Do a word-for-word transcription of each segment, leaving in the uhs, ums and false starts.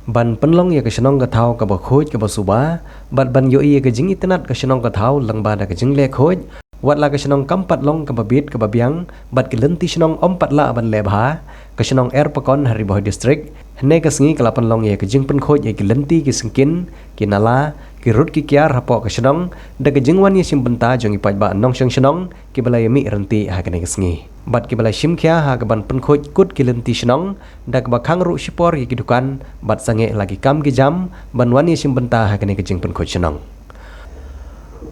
Ban pynlong ïa ka shnong ka thaw kaba khuid kaba suba, bad ban ïohi ïa ka jingitynnad ka shnong ka thaw lyngba da ka jingleh khuid, wat la ka shnong kam pat long kaba bit kaba biang, bad ki lynti shnong ym pat lah ban leh bha, ka shnong Erpakon ha Ri Bhoi District, hynne ka sngi ka la pynlong ïa ka jingpynkhuid ïa ki lynti ki syngkien, ki nala, ki rud ki kiar hapoh ka shnong, da ka jingwan ïashim bynta jong i paidbah nongshong shnong, kiba la ïamih ryntih ha kane ka sngi. Bad kiba la shim khia ha kaban pynkhuid kut ki lynti shnong, da kaba khang ruh shipor ïa ki dukan, bad sangeh la ki kam ki jam, ban wan ïashim bynta ha kane ka jingpynkhuid shnong.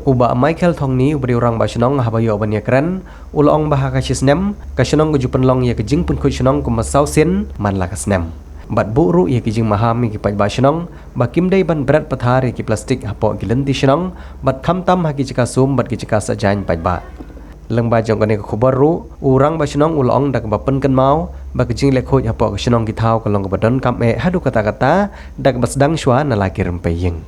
U Bah Michael Thongni, uba dei u rangbah shnong haba ïoh ban ïakren, u la ong ba ha ka shi snem, ka shnong ka ju pynlong ïa ka jingpynkhuid shnong kumba saw sien, man la ka snem. Bad buh ruh ïa ki jingmaham ïa ki paidbah shnong, ba kim dei ban bret pathar ïa ki plastik hapoh ki lynti shnong, bad khamtam ha ki jaka sum bad ki jaka sah jaiñ paidbah. Lyngba jong kane ka khubor ruh, u rangbah shnong u la ong da kaba pynkynmaw, ba ka jingleh khuid hapoh ka shnong ki thaw ka long kaba donkam eh haduh katta katta, da kaba sdang shuwa na la ki rympei ïing.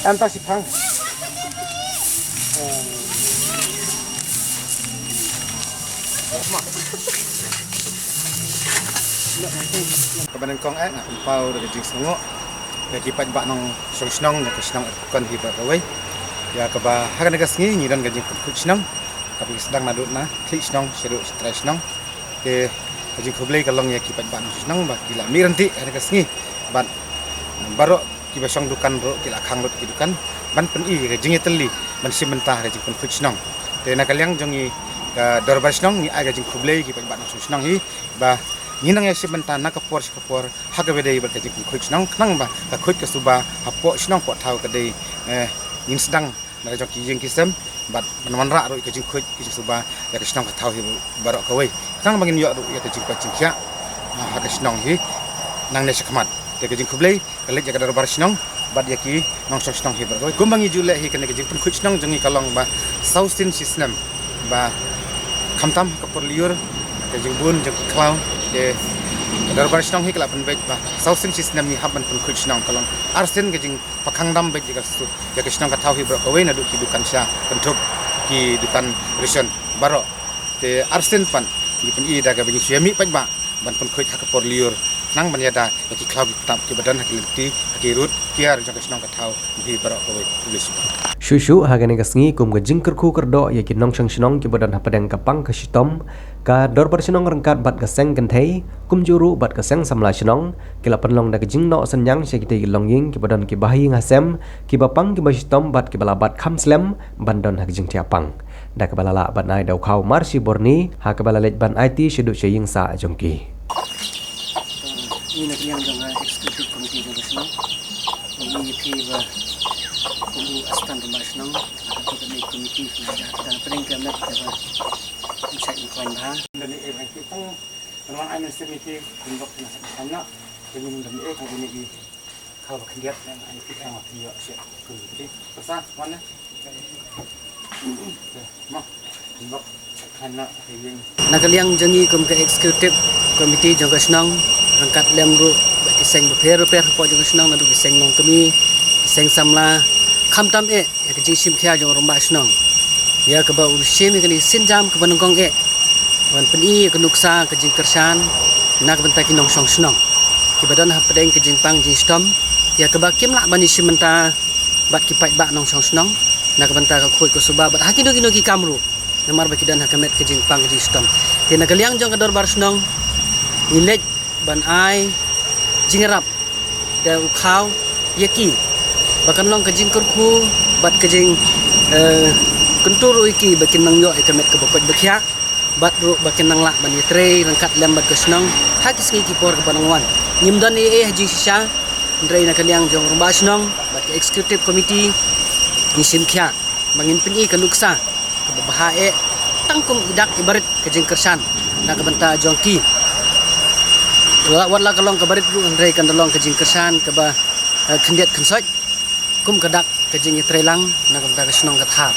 Em ta shipang. Kaba nyngkong eh nga pynpaw da ka jingsngewnguh ïa ki paidbah nongshong shnong jong ka shnong Erpakon hi baroh kawei. Ïa kaba ha kane ka sngi ngi don ka jingpynkhuid shnong kaba ngi sdang naduh na khlieh shnong shaduh sha trai shnong. Te ka jingkhublei ka long ïa ki paidbah nongshong shnong ba ki la mih ryntih ha kane ka sngi. Bad baroh kiba shong dukan ruh ki la khang lut ki dukan ban pyni ïa ka jingïatylli ban shim bynta ha ka jingpynkhuid shnong. Te na ka liang jong ngi ka dorbar shnong ngi ai ka jingkhublei ïa ki paidbah nongshong shnong hi ba ngin nang ïashim bynta na ka por sha ka por ha kaba dei bad ka jingpynkhuid shnong khnang ba ka khuid ka suba hapoh shnong poh thaw ka dei, eh, ngin sdang na ka jong ki ïing ki sem bad ban wanrah ruh ïa ka jingkhuid ka jingsuba ïa ka shnong ka thaw hi baroh kawei. Khnang ba ngin ïoh ruh ïa ka jingkoit jingkhiah, ah, ha ka shnong hi nangne shakhmat. Te ka jingkhublei ka leit ïa ka dorbar shnong bad ïa ki nongshong shnong hi baroh kawei. Kumba ngi ju leh hi kane ka jingpynkhuid shnong jong ngi ka long ba saw sien shi snem ba khamtam ha ka por lyiur ka jingbun jong ki khlaw. Te ka dorbar shnong hi ka la pynbeit ba saw sien shi snem ngi hap ban pynkhuid shnong ka long ar sien ka jing pakhang dam beit ïa ka su-, ïa ka shnong ka thaw hi baroh kawei naduh ki dukan sha kynthup ki dukan ration baroh. Te ar sien pat ngi pyni da kaba ngi shu ïamih paidbah ban pynkhuid ha ka por lyiur khnang ban ïada ïa ki khlaw ki ktap kiba don ha ki lynti ha ki rud kiar jong ka shnong ka thaw hi baroh kawei. Khublei shibun. Shuh shuh ha kane ka sngi kum ka jingkyrkhu kyrdoh ïa ki nongshong shnong kiba don hapdeng ka pang ka shitom, ka dorbar shnong ryngkat bad ka seng kynthei, kumjuh ruh bad ka seng samla shnong, ki la pynlong da ka jingnoh synñiang sha kitei ki longïing kiba don ki bahaïing hasem, kiba pang kiba shitom bad kiba la bat kham slem ban don ha ka jingthiah pang. Da kaba la lah ban ai da u khaw Marshi Borni, ha kaba la leit ban aiti shaduh sha ïing sah jong ki. Ngi na ka liang jong ka executive committee jong ka shnong, ngi ïa phi ba u assistant rangbah shnong, ka cabinet committee, na ka dang pdeng ka met ka ba in shait in khlaiñ bha. Nda ni e bang ki tang, nda wan ai mynsiem ïa ki, pynbok na sa ka na, pynbok na e ka ni i. Khaw ba khyndiat na ai ki khaw ba khyndiat sha committee. Pasa wan na. Ma. Pynbok sa ka na ai ïing. Na ka liang jong ngi kum ka executive committee jong ka shnong, ryngkat lem ruh bad ki seng bapher bapher hapoh jong ka shnong, naduh ki seng longkmie, ki seng samla, khamtam eh ïa ka jingshim khia jong u rangbah shnong ïa kaba u shim ïa kane ka sienjam kaba nyngkong eh ban pyni ïa ka nuksa ka jingkyrshan na ka bynta ki nongshong shnong kiba don hapdeng ka jingpang jingshitom ïa kaba kim lah ban ïashim bynta bad ki paidbah nongshong shnong na ka bynta ka khuid ka suba bad ha kino kino ki kam ruh namar ba ki don ha ka met ka jingpang ka jingshitom. Te na ka liang jong ka dorbar shnong ngi leit ban ai jingïarap da u khaw ïa ki ba kan long ka jingkyrkhu bad ka jing, eh, kyntu ruh ïa ki ba kin nang ïoh ïa ka met kaba koit ba khiah bad ruh ba kin nang lah ban ïatrei ryngkat lem bad ka shnong ha ki sngi ki por kaba nang wan. Ngim don ei ei ha jingshisha, hynrei na ka liang jong u rangbah shnong bad ka executive committee ngi shim khia ba ngin pyni ka nuksa kaba bha eh tang kum i dak i barit ka jingkyrshan na ka bynta jong ki. Wat la ka long ka barit ruh hynrei kan da long ka jingkyrshan kaba, eh, khyndiat khynsoit kum ka dak ka jingïatreilang na ka bynta ka shnong ka thaw.